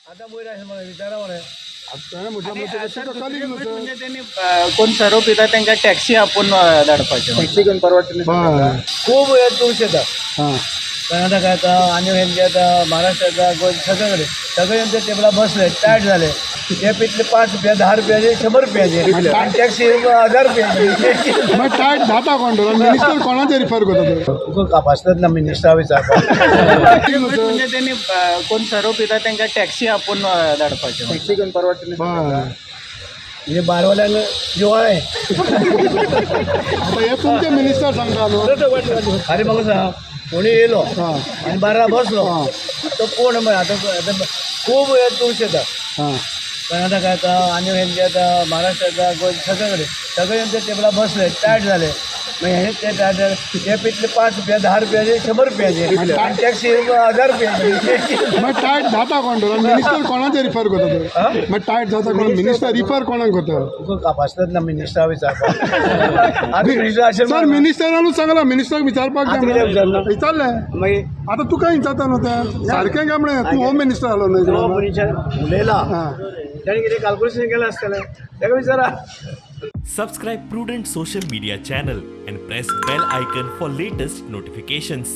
आतां वयर आसा मरे, विचारा मरे. ताणें म्हटलं आणि, सर, तुका दुसरी कलिंग गोष्ट म्हणजे त्यांनी कोण सोरो पिता तांकां टॅक्सी आपोवन धाडपाचें. टॅक्सी घेवन परवडटलें. बरें. खूब हे टुरिस्ट येता. हां. कर्नाटका येता आनी खंयचे येता, महाराष्ट्र येता, गोंय, सगळे कडेन. सगळे ते टेबलार बसले, टायट जाले. ते पितले 5 रुपया, 10 रुपयाचे, 100 रुपयाचे आनी टॅक्सी 1000 रुपयाची. मागीर टायट जाता कोण तर? मिनिस्टर कोणाचेर रिफर करता तर? तुका कापासतात ना मिनिस्टरा विचारपाक. दुसरी गोष्ट म्हणजे त्यांनी कोण सोरो पिता तांकां टॅक्सी आपोवन धाडपाचें. टॅक्सी घेवन परवडटलें. बरें. म्हणजे बारवाल्यांक जिवाळें. आतां हे तुमचे मिनिस्टर सांगता न्हू. अरे म्हाका सांग, कोणी येयलो हां. आनी बारा बसलो, हां. तो कोण? आतां आतां खूब हे टुरिस्ट येता. हां. कर्नाटका येता आनी खंयचे येता, महाराष्ट्र येता, गोंय, सगळे कडेन. सगळे ते टेबलार बसले, टायट जाले. मागीर हे ते टायट जाले, ते पितले 5 रुपया, 10 रुपयाचे, 100 रुपयाचे आनी टॅक्सी 1000 रुपयाची. मागीर टायट जाता कोण तर? मिनिस्टर कोणाचेर रिफर करता तर? मागीर टायट जाता कोण? मिनिस्टर रिफर कोणाक करता? तुका कापासतात ना मिनिस्टरा विचारपाक. आतां मिनिस्टर अशें सर, मिनिस्टरानूच सांगला, मिनिस्टराक विचारपाक आतां जाय कित्याक विचारना? विचारलें. मागीर आतां तुका विचारता न्हू तें सारकें काय म्हळें. तूं होम मिनिस्टर जालो तो न्हय? मनशान उलयला, हां. ताणें कितें कॅल्कुलेशन केलें आसतलें, ताका विचारा. Subscribe Prudent Social Media channel and press bell icon for latest notifications.